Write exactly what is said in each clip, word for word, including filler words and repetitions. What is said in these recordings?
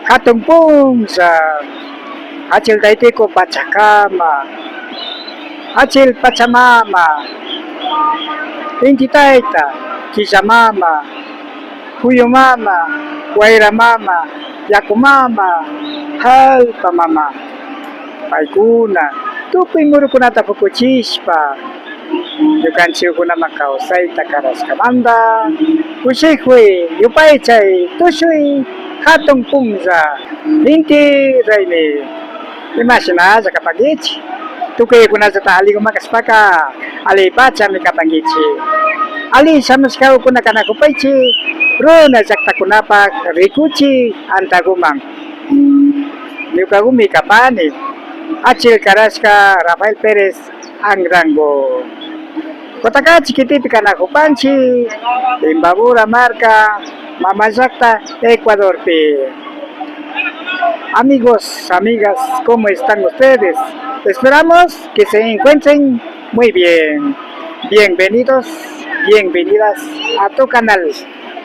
Hatun punlla, Achil Taytiku pachakama, Achil Pachamama, Inti Tayta, Killa Mama, Juyu Mama, Wayra Mama, Yaku Mama, Hallpa Mama. Paykuna tukuy murukunata pukuchishpa, ñukanchikkunaman kawsayta karashkamanta, kushikuy, yupaychay, tushuy, hatun punlla, inti raymi. Imashinalla kapankichik, tukuykunallata alliguman kashpaka, allipachami kapankichik. Alli shamushkakuna kanakupaychik, runa llaktakunapak rikuchik antaguman. Ñukakumi kapani Achil Karashka Rafael Pérez Anrango. Cotacachi kitipi kanakupanchik, Imbabura marka, mama llakta Ecuadorpi. Amigos, amigas, ¿cómo están ustedes? Esperamos que se encuentren muy bien. Bienvenidos, bienvenidas a tu canal.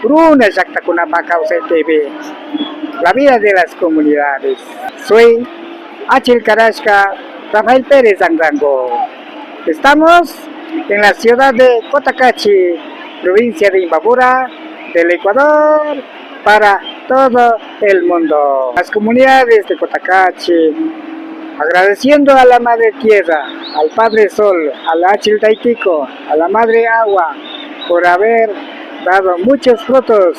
Runa llaktakunapak kawsay T V, la vida de las comunidades. Soy Achil Karashka Rafael Pérez Anrango. Estamos en la ciudad de Cotacachi, provincia de Imbabura, del Ecuador, para todo el mundo. Las comunidades de Cotacachi, agradeciendo a la Madre Tierra, al Padre Sol, al Achil Taytiku, a la Madre Agua, por haber dado muchos frutos.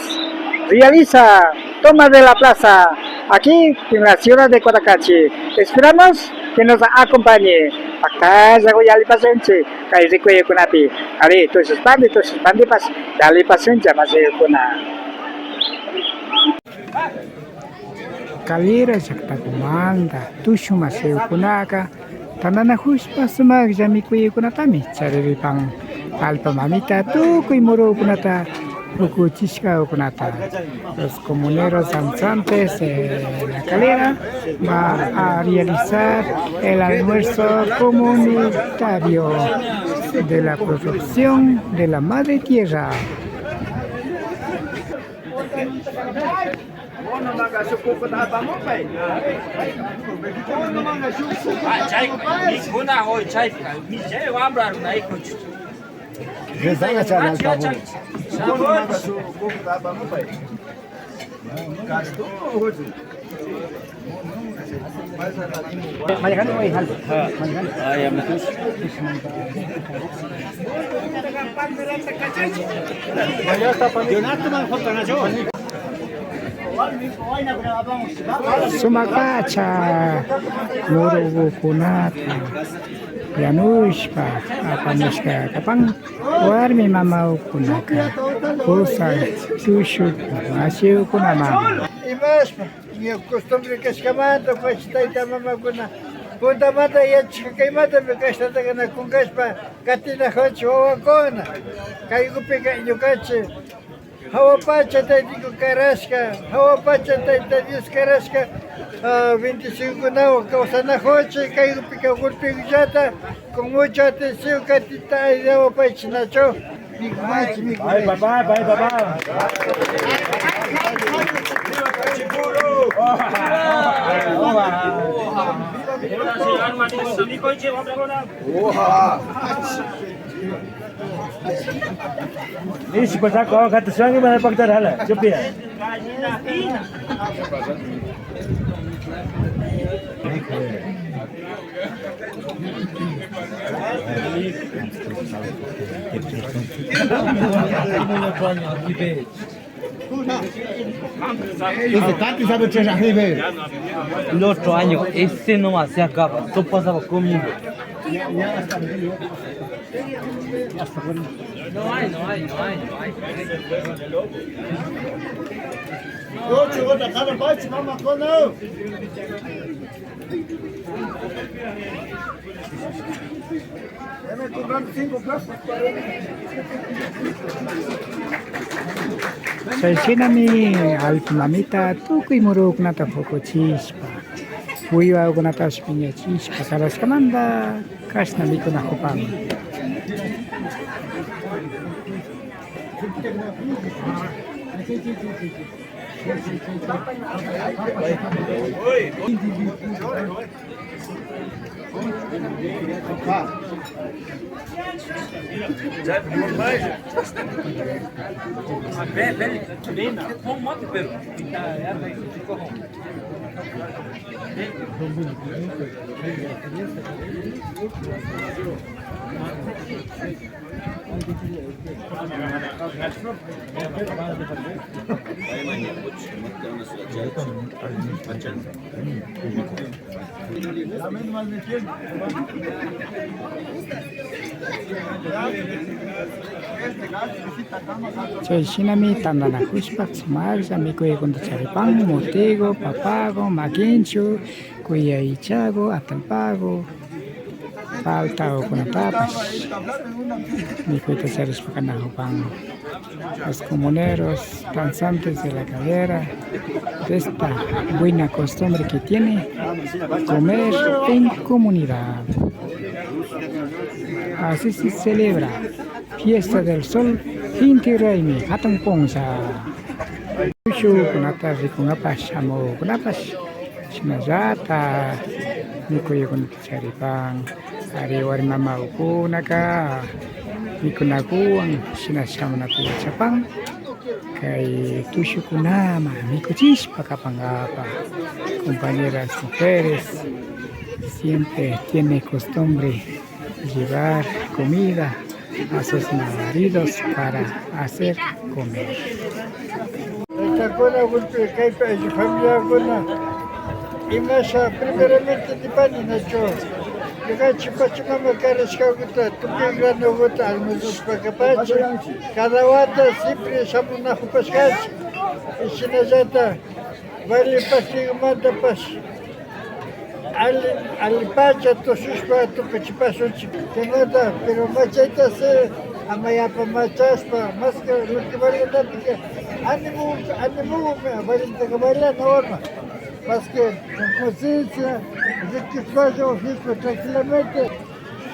Realiza toma de la plaza aquí en la ciudad de Cotacachi. Esperamos que nos acompañe. Paktalla yallipashunchik kay rikuykunapi. Ari, tushushpandi, tushushpandipash yallipashunchik, mashikuna. Calera llaktakumanta tushu mashikunaka tantanakushpa sumaklla mikuykunatami chariripan. Allpa mamita tukuy murukunata pukuchishkakunata. Los comuneros danzantes de la Calera va a realizar el almuerzo comunitario de la producción de la madre tierra. Sumak pacha murugukunata yanushpa apamushka kapan warmi mamagukunaka kusa tushu mashigukunaman. Imashpa, ña costumbre kashkamanta, pacha tayta mamakuna puntamanta yachashka kaymatami kashnataka na kunkashpa katinakunchik wawakuna. Kaykupika ñukanchik Hawa pacha Taytiku karashka, hawa pacha Tayta Dios karashka, ah, bendicionkunawan kawsanakunchik, kaykupika golpekullata, con mucha atención, katita ayudawapaychik nachu. Mikunaychik, mikunaychik. Ay, papá, ay, papá. Ishi pasaco aguacate suangi mana paktar hala chupia. Ese tanto sabe tres arriba. El otro año, ese no me hacía gafas, tú pasabas comiendo. No hay, no hay, no hay, no hay. Ocho, otra, cada pacho, vamos con. Chayshinami allpa mamita tukuy murukunata pukuchishpa, uywakunatash piñachishpa karashkamanta kashna mikunakupan. Chay shinami tantanakushpa sumaklla mikuykunata charipan, mutiku, papaku, makinchu, kuya ichaku, atallpaku, paltakunatapash mikuyta charishpa kanakupan. Los comuneros, danzantes de la cadera, de esta buena costumbre que tiene comer en comunidad. Así se celebra fiesta del sol, Inti Raymi, hatun puncha. Tushukunata rikunkapash, shamukunapash, shinallata mikuykunata charipan. Ari, warmi mamakunaka mikunakuwan shina shamunata yachapan. Kay tushukunaman mikuchishpa kapankapa, compañeras mujeres siempre tiene costumbre llevar comida a sus maridos para hacer comer. Taytakuna, kaypi ayllu familiakuna, imasha, primeramente nipani nachu, ñukanchik pachamama karashkakuta, tukuy granokuta almorzashpa kapanchik, cada wata siempre shamunakupashkanchik, y shinallata Valle Pastigomantapash alli, allipacha tushushpa tukuchipashunchik. Chaymanta, pero machayta si ama yapa machashpa, más que lo que vale la pena, ánimo, ánimo, vale la pena, más que con conciencia, rikishpa, tranquilamente.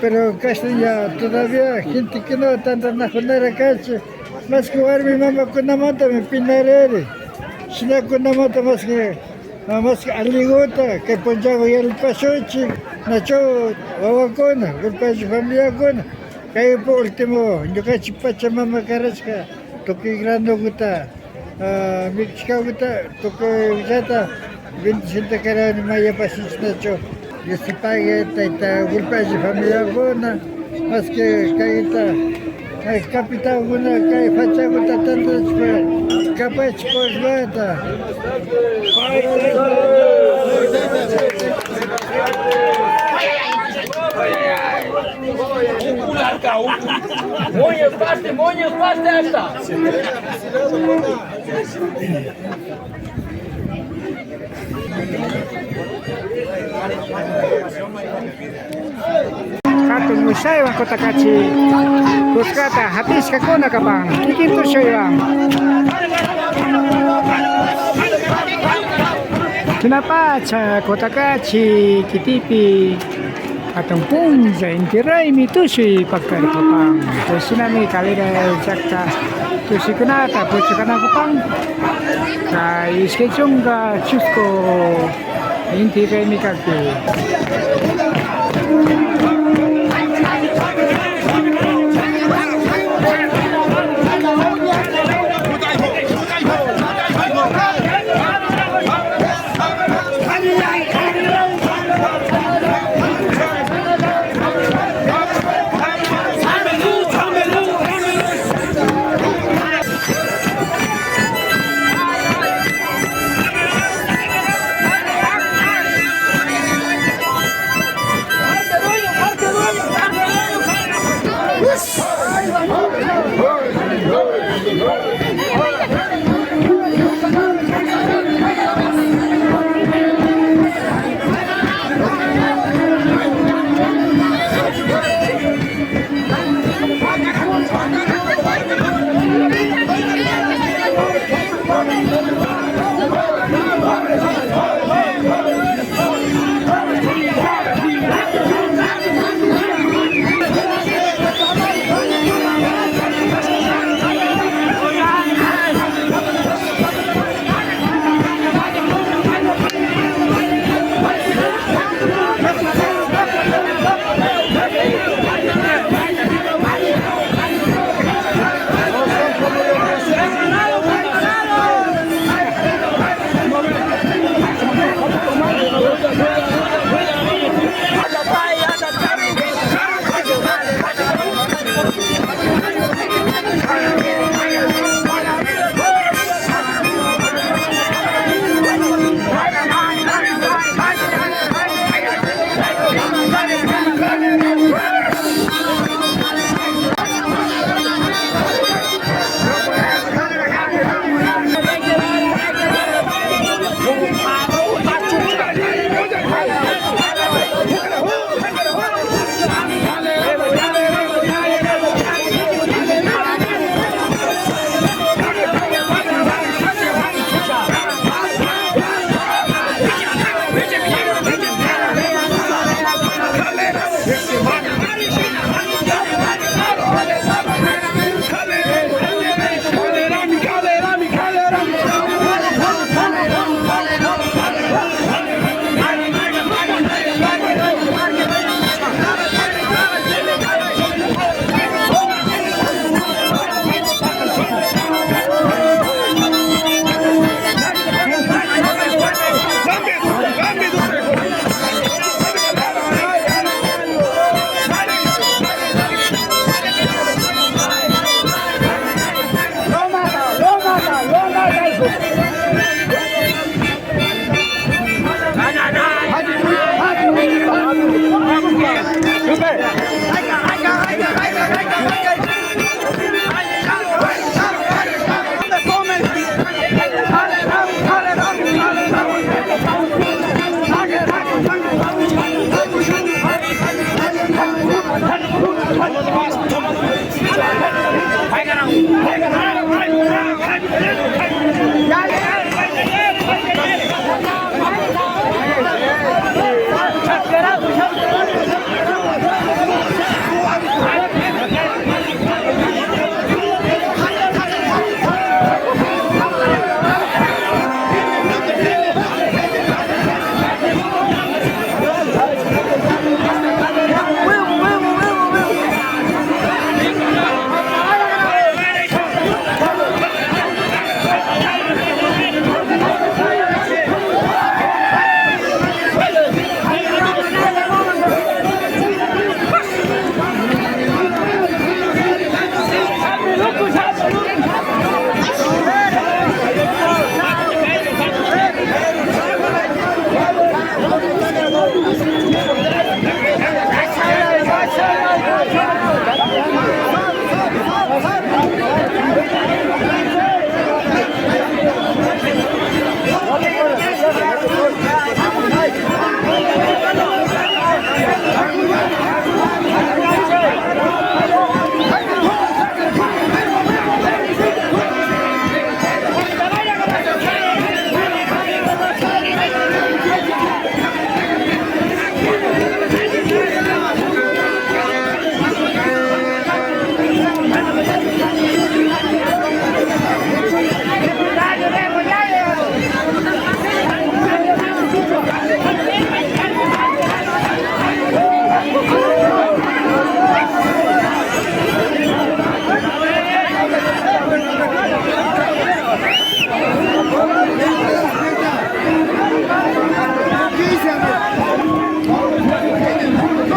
Pero kashna ña todavía gentekuna tantanakujunara kanchik, más que warmi mamakunamantami pinariri, shinakunamanta más que, más que alliguta kay punchaku yallipashunchik, nachu wawakuna, Golpayachi familiakuna, kaypi último ñukanchik pachamama karashka tukuy granokuta. Ah, mikushkakuta tukuyllata bendicionta karani, mayapashunchiknachu. Dios te pague, tayta Golpayachi familiakuna, más que kayta, kay capitankuna kay fachakuta tantachishpa kapachik kullmata. Moños parte, moños parte hasta. Hatun ushaywan Cotacachi kuskata hapishkakuna kapan, kikin tushuywan. Shinapacha Cotacachi kitipi hatun puncha Inti Raymi tushuy paktarikupan. Chashnami Calera llakta tushukunata puchukanakupan. Kay ishkay chunka chusku Inti Raymi kakpi.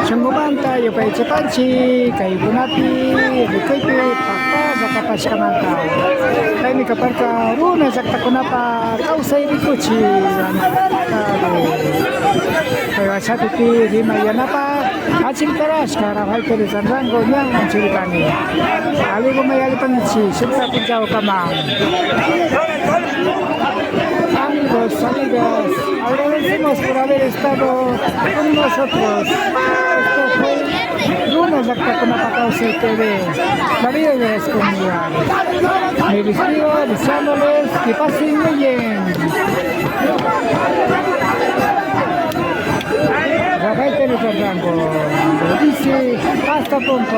Shunkumanta yupaychapanchik kaykunapi rikuypi pakta llakapashkamanta. Kaymi kaparka runa llaktakunapa kawsay rikuchik. Kay wachapipi rimay yanapak achiktarashka Rafael Pérez Anrango ñan anchuripani. Aliguman yallipanchik shukta punchawkama. Amigos, amigas, agradecemos por haber estado con nosotros. Esto fue Runa Llaktakunapa Kawsay T V, la vida de las comunidades. Me despido deseándoles que pasen muy bien. Rafael Pérez Anrango dice, hasta pronto.